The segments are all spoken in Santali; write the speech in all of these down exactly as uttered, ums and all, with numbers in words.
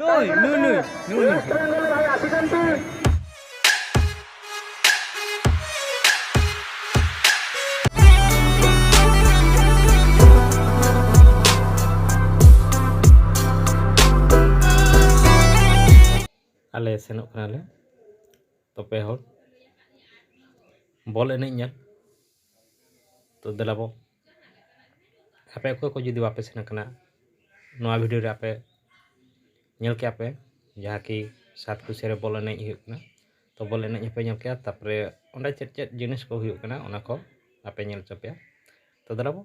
ᱱᱩᱭ, ᱱᱩᱭ, ᱱᱩᱭ, ᱱᱩᱭ, ᱱᱩᱭ᱾ ᱟᱞᱮ ᱥᱮᱱᱚᱜ ᱠᱟᱱᱟᱞᱮ ᱛᱚ ᱯᱮ ᱦᱚᱲ ᱵᱚᱞ ᱮᱱᱮᱡ ᱧᱮᱞ᱾ ᱛᱚ ᱫᱮᱞᱟ ᱵᱚ, ᱟᱯᱮ ᱚᱠᱚᱭ ᱠᱚ ᱡᱩᱫᱤ ᱵᱟᱯᱮ ᱥᱮᱱ ᱟᱠᱟᱱᱟ, ᱱᱚᱣᱟ ᱵᱷᱤᱰᱤᱭᱳ ᱨᱮ ᱟᱯᱮ ᱧᱮᱞ ᱠᱮᱜᱼᱟ ᱯᱮ ᱡᱟᱦᱟᱸ ᱠᱤ ᱥᱟᱛ ᱠᱩᱥᱤ ᱨᱮ ᱵᱚᱞ ᱮᱱᱮᱡ ᱦᱩᱭᱩᱜ ᱠᱟᱱᱟ᱾ ᱛᱚ ᱵᱚᱞ ᱮᱱᱮᱡ ᱦᱚᱸᱯᱮ ᱧᱮᱞ ᱠᱮᱜᱼᱟ, ᱛᱟᱨᱯᱚᱨᱮ ᱚᱸᱰᱮ ᱪᱮᱫ ᱪᱮᱫ ᱡᱤᱱᱤᱥ ᱠᱚ ᱦᱩᱭᱩᱜ ᱠᱟᱱᱟ ᱚᱱᱟ ᱠᱚ ᱟᱯᱮ ᱧᱮᱞ ᱦᱚᱪᱚ ᱯᱮᱭᱟ᱾ ᱛᱚ ᱫᱮᱞᱟ ᱵᱚ᱾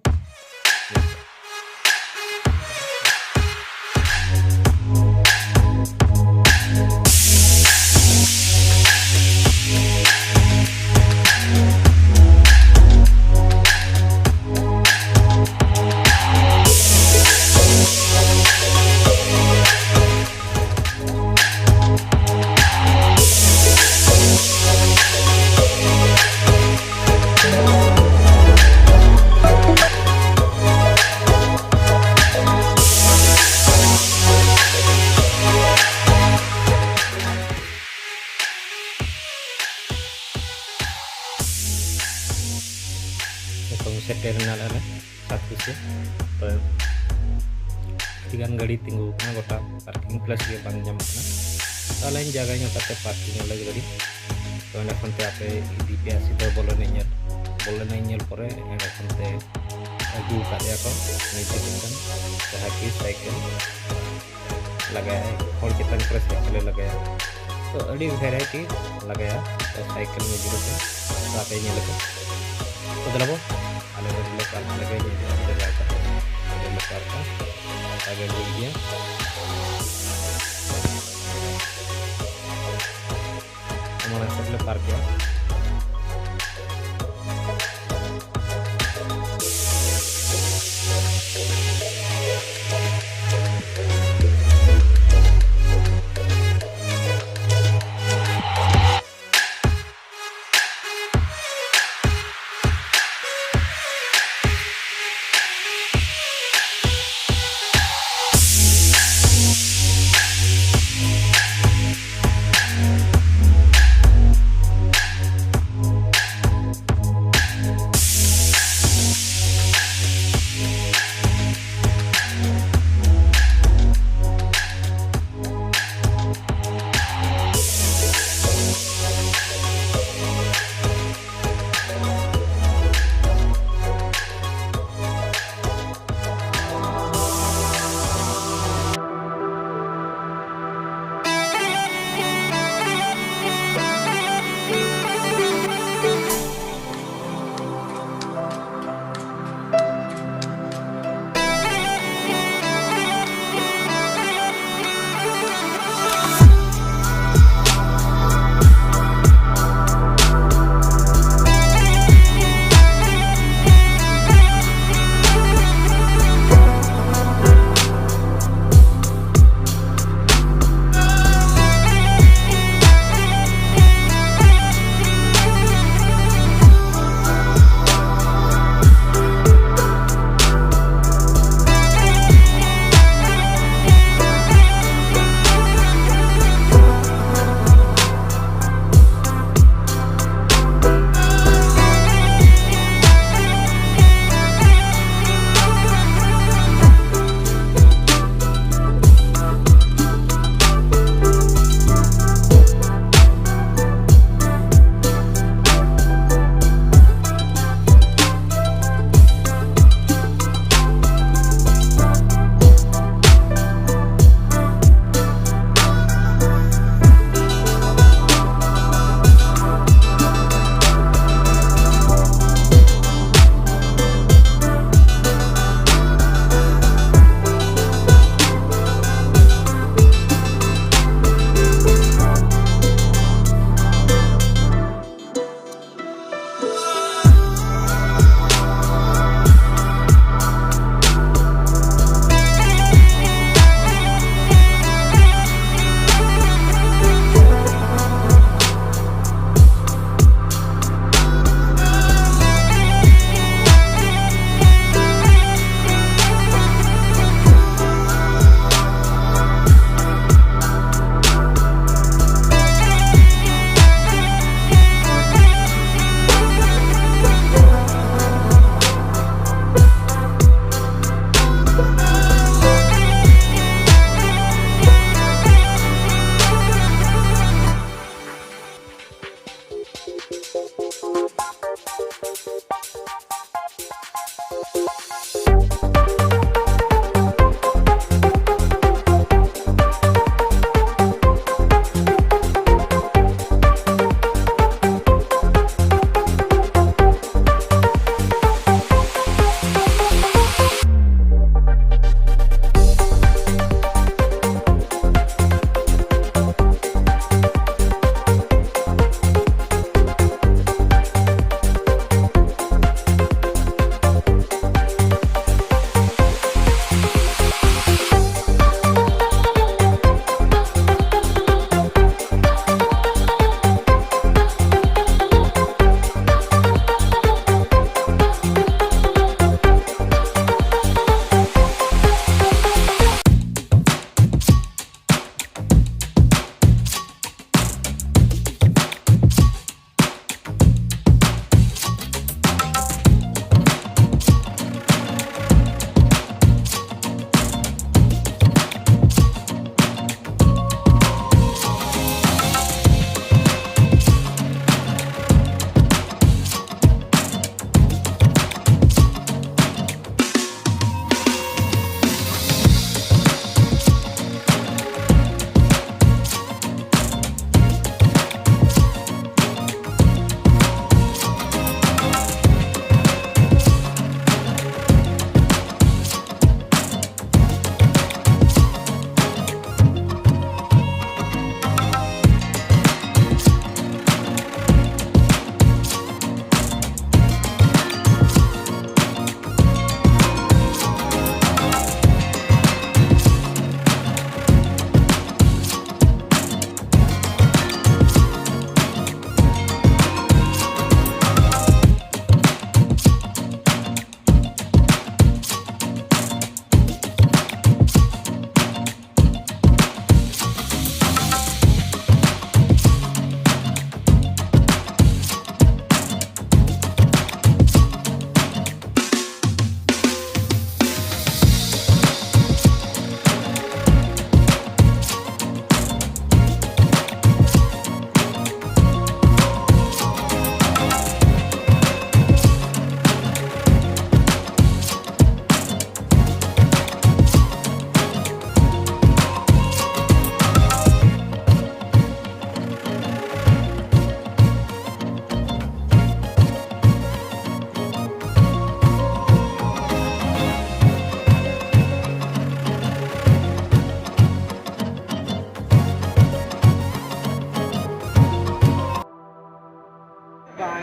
ᱱᱤᱛᱚᱝ ᱥᱮᱴᱮᱨ ᱮᱱᱟᱞᱮ ᱟᱞᱮ ᱥᱟᱛ ᱠᱩᱥᱤ᱾ ᱛᱚ ᱟᱹᱰᱤᱜᱟᱱ ᱜᱟᱹᱰᱤ ᱛᱤᱸᱜᱩ ᱟᱠᱟᱱᱟ, ᱜᱚᱴᱟ ᱯᱟᱨᱠᱤᱝ ᱯᱞᱮᱥ ᱜᱮ ᱵᱟᱝ ᱧᱟᱢᱚᱜ ᱠᱟᱱᱟ᱾ ᱛᱚ ᱟᱞᱮᱧ ᱡᱟᱭᱜᱟ ᱧᱚᱜ ᱠᱟᱛᱮ ᱯᱟᱨᱠᱤᱝ ᱟᱞᱮ ᱜᱟᱹᱰᱤ᱾ ᱛᱚ ᱚᱸᱰᱮ ᱠᱷᱚᱱ ᱛᱮ ᱟᱯᱮ ᱤᱫᱤ ᱯᱮᱭᱟ ᱥᱤᱫᱷᱟᱹ ᱵᱚᱞ ᱮᱱᱮᱡ ᱧᱮᱞ᱾ ᱵᱚᱞ ᱮᱱᱮᱡ ᱧᱮᱞ ᱯᱚᱨᱮ ᱚᱸᱰᱮ ᱠᱷᱚᱱ ᱛᱮ ᱟᱹᱜᱩ ᱟᱠᱟᱫ ᱞᱮᱭᱟ ᱠᱚ ᱢᱤᱭᱩᱡᱤᱠ ᱥᱤᱥᱴᱮᱢ, ᱡᱟᱦᱟᱸ ᱠᱤ ᱥᱟᱭᱠᱮᱞ ᱞᱟᱜᱟᱭᱟᱭ, ᱦᱚᱲ ᱪᱮᱛᱟᱱ ᱠᱚᱨᱮ ᱥᱟᱭᱠᱮᱞᱮ ᱞᱟᱜᱟᱭᱟ᱾ ᱛᱚ ᱟᱹᱰᱤ ᱵᱷᱮᱨᱟᱭᱴᱤ ᱞᱟᱜᱟᱭᱟ, ᱛᱚ ᱥᱟᱭᱠᱮᱞ ᱢᱤᱭᱩᱡᱤᱠ ᱟᱛᱮ᱾ ᱛᱚ ᱟᱯᱮ ᱧᱮᱞ ᱟᱯᱮ᱾ ᱛᱚ ᱫᱮᱞᱟ ᱵᱚ, ᱟᱞᱮ ᱜᱟᱹᱰᱤ ᱞᱮ ᱯᱟᱨᱠ ᱞᱮᱜᱮ, ᱧᱮᱞ ᱟᱯᱮ ᱞᱮ ᱯᱟᱨᱠᱟ᱾ ᱟᱞᱮ ᱞᱮ ᱯᱟᱨᱠᱟ, ᱟᱞᱮ ᱜᱟᱹᱰᱤ ᱜᱮ᱾ ᱢᱟᱲᱟᱝ ᱥᱮᱫ ᱞᱮ ᱯᱟᱨᱠ ᱜᱮᱭᱟ᱾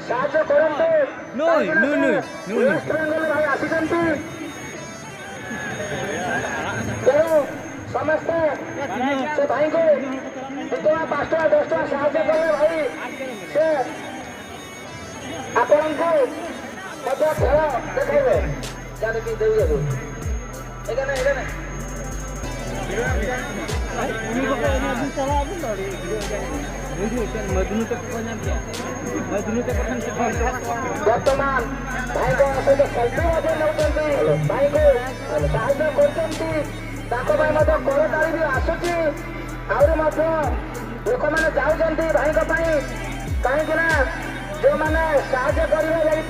ସାହାଯ୍ୟ କରନ୍ତୁ। ନୁଇଁ, ନୁଇଁ, ନୁଇଁ, ନୁଇଁ। ୱେଷ୍ଟ ବେଙ୍ଗଲ ଭାଇ ଆସିଛନ୍ତି। ତେଣୁ ସମସ୍ତେ ସେ ଭାଇଙ୍କୁ ଦି ଟଙ୍କା, ପାଞ୍ଚ ଟଙ୍କା, ଦଶ ଟଙ୍କା ସାହାଯ୍ୟ କଲେ ଭାଇ ସେ ଆପଣଙ୍କୁ ମଧ୍ୟ ଖେଳ ଦେଖାଇବେ। ଯାହା ଦେଖି ଦେଉଛନ୍ତି। ଏଇଟା ନାଇଁ, ଏଇଟା ନାଇଁ। ᱢᱚᱡᱽᱱᱩ ᱛᱟᱠᱚ ᱠᱚ ᱧᱟᱢ ᱠᱮᱭᱟ᱾ ᱢᱚᱡᱽᱱᱩ ᱛᱟᱠᱚ ᱴᱷᱮᱱ ᱥᱮ ᱵᱟᱝ? ବର୍ତ୍ତମାନ ଭାଇଙ୍କ ସହିତ ସେଲ୍ଫି ମଧ୍ୟ ନେଉଛନ୍ତି, ଭାଇଙ୍କୁ ସାହାଯ୍ୟ କରୁଛନ୍ତି। ତାଙ୍କ ପାଇଁ ମଧ୍ୟ କରତାଳି ବି ଆସୁଛି। ଆହୁରି ମଧ୍ୟ ଲୋକମାନେ ଯାଉଛନ୍ତି ଭାଇଙ୍କ ପାଇଁ, କାହିଁକି ନା ଯେଉଁମାନେ ସାହାଯ୍ୟ କରିବା ଲାଗି